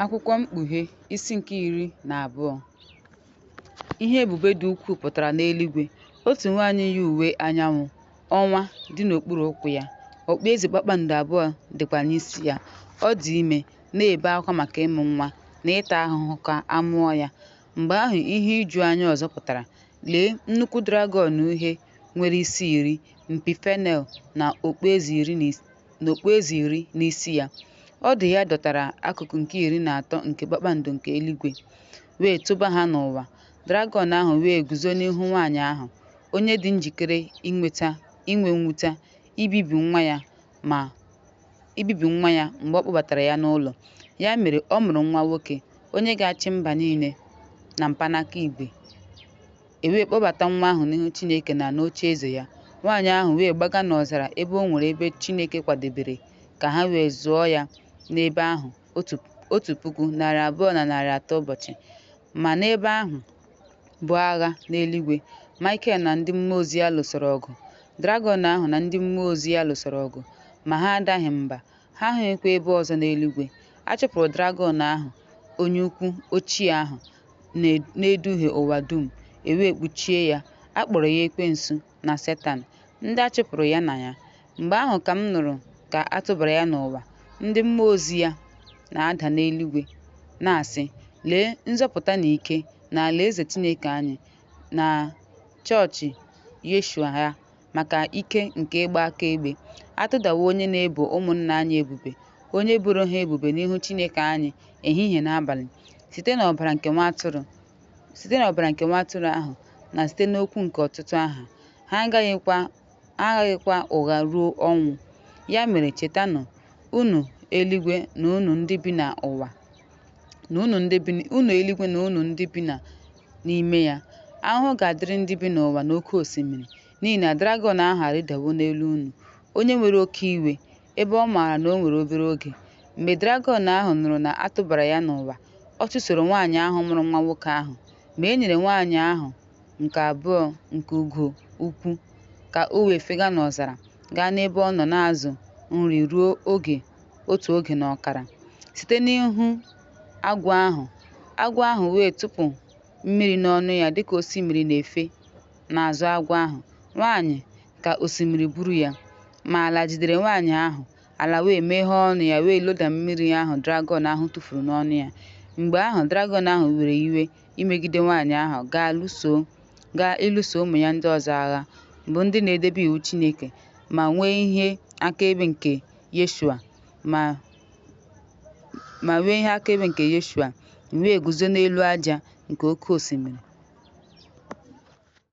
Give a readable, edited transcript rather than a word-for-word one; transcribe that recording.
Akwụkwọ Mkpughe, isi nke 12. Ihe ebube dị ukwuu pụtara n'eluigwe, otu nwaanyị yi uwe anyanwụ, ọnwa dị n'okpuru ụkwụ ya, okpueze kpakpando abụọ dịkwa n'isi ya. Ọ dị ime, na-ebe akwa maka ịmụ nwa, na ịta ahụhụ ka a mụọ ya. Mgbe ahụ ihe iju anya ọzọ pụtara. Lee, nnukwu dragọn uhie nwere isi iri, mpi fennel na okpueze iri n'isi ya. Ọdụ ya dọtara akụkụ nke 13 nke kpakpando nke eluigwe, wee tụba ha n'ụwa. Dragọn ahụ wee guzo n'ihu nwanyị ahụ, onye dị njikere inwe mwute ibibi nwa ya mgbe ọ kpọbatara ya n'ụlọ. Ya mere ọ mụrụ nwa nwoke, onye ga-achị mba niile na mkpanaka ígwè. E wee kpọbata nwa ahụ n'ihu Chineke na n'ocheeze ya. Nwaanyị ahụ wee gbaga n'ọzara ebe o nwere ebe Chineke kwadebere ka ha wee zụọ ya n'ebe ahụ 1,2300 ụbọchị. Ma n'ebe ahụ bụ agha n'eluigwe, Michael na ndị mmụọ ozi ya lụsoro ọgụ, dragọn ahụ na ndị mmụọ ozi ya lụsoro ọgụ, ma ha adaghị mba, ha ahụghịkwa ebe ọzọ n'eluigwe. A chụpụrụ dragọn ahụ, onye ukwu ochie ahụ, na-eduhie ụwa dum, e wee kpuchie ya, a kpọrọ ya Ekwensu na Setan, ndị a chụpụrụ ya na ya. Mgbe ahụ ka m nụrụ ka a tụbara ya n'ụwa, ndị mmụọ ozi ya na-ada n'eluigwe, na-asị, Lee, nzọpụta na ike, na alaeze Chineke anyị, na chọọchị Yeshua ya, maka ike nke ịgba akaebe, a tụdawo onye na-ebo ụmụnna anyị ebubo, onye boro ha ebubo n'ihu Chineke anyị ehihie na abalị, site n'ọbara nke Nwa Atụrụ ahụ na site n'okwu nke ọtụtụ aha, ha aghaghịkwa ụgha ruo ọnwụ. Ya mere chetanụ, unu eluigwe na unu ndị bi n'ụwa, unu eluigwe na unu ndị bi n'ime ya. Ahụhụ ga-adịrị ndị bi n'ụwa na oke osimiri, n'ihi na dragọn ahụ arịdawo n'elu unu, onye nwere oke iwe, ebe ọ maara na o nwere obere oge. Mgbe dragọn ahụ nụrụ na a tụbara ya n'ụwa, ọ chụsoro nwaanyị ahụ mụrụ nwa nwoke ahụ. Ma e nyere nwaanyị ahụ nke abụọ nke ugo ukwu, ka o wee fega n'ọzara, gaa n'ebe ọ nọ na-azụ nri ruo oge otu oge na ọkara, site n'ihu agwọ ahụ. Agwọ ahụ wee tụpụ mmiri n'ọnụ ya dịka osimiri na-efe n'azụ agwọ ahụ, nwaanyị, ka osimiri buru ya. Ma ala jidere nwaanyị ahụ, ala wee meghee ọnụ ya wee loda mmiri ahụ dragọn ahụ tụfuru n'ọnụ ya. Mgbe ahụ dragọn ahụ were iwe imegide nwaanyị ahụ gaa ịlụso ụmụ ya ndị ọzọ agha, bụ ndị na-edebe iwu Chineke ma nwee ihe akaebe nke Yeshua. Ma nwee ihe akaebe nke Yeshua, m wee guzo n'elu aja nke oke osimiri.